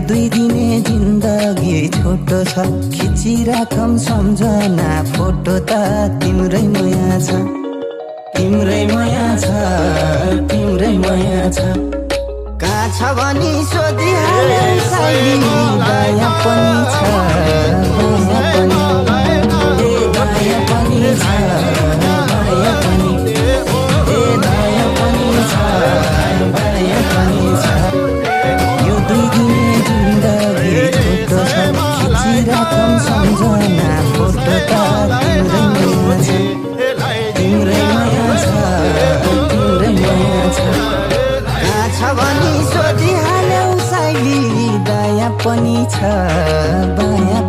दुई दिने जिन्दगी छोटो छ खिचिराखम सम्झना फोटो त तिम्रै माया छ तिम्रै माया छ तिम्रै माया छ कहाँ छ भनी सोधिहाले साइली दया पनि छ दया पनि दया पनि छ दया पनि दया पनि छ दया पनि छ यो दुई दिने जिन्दगी छोटो छ खिचिराखम सम्झना फोटो त तिम्रै माया छ तिम्रै माया छ कहाँ छ भनी सोधिहाल्यौ साइली दया पनि छ दया